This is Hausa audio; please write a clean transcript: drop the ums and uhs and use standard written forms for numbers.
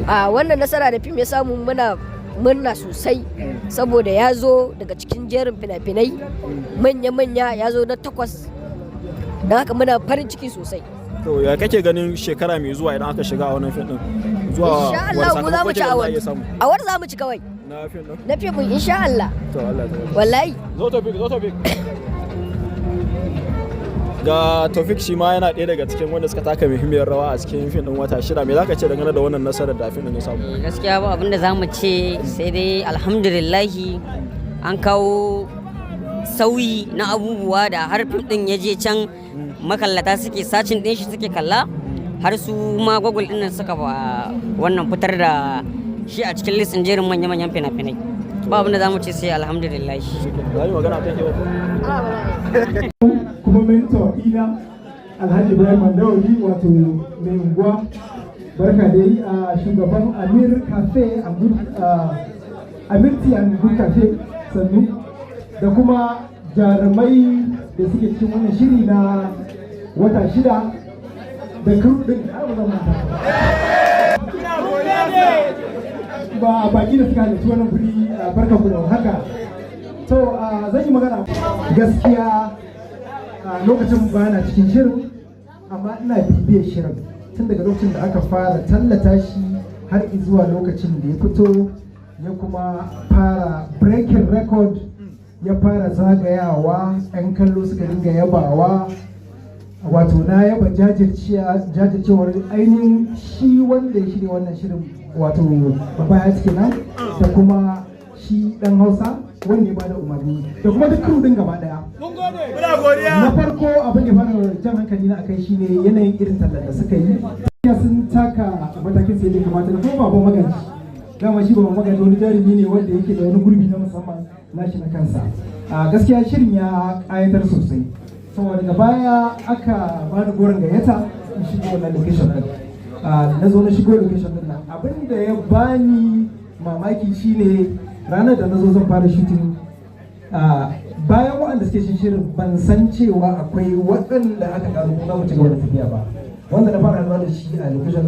A wannan nasara da fim ya samu, muna murna sosai, saboda ya zo daga cikin jerin fina-finai manya-manya, ya zo na takwas. Don haka muna farin ciki sosai. To, ya kake ganin shekara mai zuwa idan aka shiga a wannan fim din zuwa? Insha Allah mu za mu ci award. Award za mu ci kawai. Na fim din? Na fim din, insha Allah. To, Allah ya Wallahi. Zo Tofik, zo Tofik. Ga Tofik, shi ma yana ɗaya daga cikin wanda suka taka muhimmiyar rawa a cikin fim din Wata Shida. Me zaka ce dangane da wannan nasarar da fim din ya samu? Gaskiya ba abinda za mu ce sai dai alhamdulillahi. An kawo sauyi na abubuwa da har fim din ya je can, makallata suke searching din shi, suke kalla, har su ma Google din nan suka ba wannan fitar da shi a cikin list ɗin jerin manya-manyan fina-finai. Ba abinda za mu ce sai alhamdulillahi. Za mu magana akan kewa. Kuma mentor ina, Alhaji Ibrahim Mandawari, wato mai unguwa, barka dai. A shugaban Amir Cafe and Good, Amir Tea and Good Cafe, sannu. Da kuma jarumai da suke cikin wannan shiri na Wata Shida da crew din, ai ba zan manta ba, baki da suka halarci wannan guri, barka ku da haka. To, zan yi magana. Gaskiya a lokacin ba na cikin shirin, amma ina bibiyar shirin tun daga lokacin da aka fara tallata shi har zuwa lokacin da ya fito, ya kuma fara breaking record, ya fara zagayawa, 'yan kallo suka dinga yabawa. Wato na yaba jajircewar ainihin shi wanda ya shirya wannan shirin, wato Babba ya kenan, da kuma shi Dan Hausa wanda ya bada umarni, da kuma duk crew din gaba daya. Na farko, abin da fara jan hankali na akai shine yanayin irin tallan da suka yi. Ya sun taka matakin sai da kamata. Da kuma Baban Magaji, dama shi Baban Magaji wani jarumi ne wanda yake da wani gurbi na musamman nashi na kansa. A gaskiya shirin ya kayatar sosai. Saboda daga baya aka bani goron gayyata in shigo wannan location din. Na zo na shigo location din nan, abin da ya bani mamaki shine ranar da na zo zan fara shooting, bayan waɗanda suke cikin shirin, ban san cewa akwai waɗanda aka gano kuma mu ci gaba da tafiya ba, wanda na fara haɗuwa da shi a location.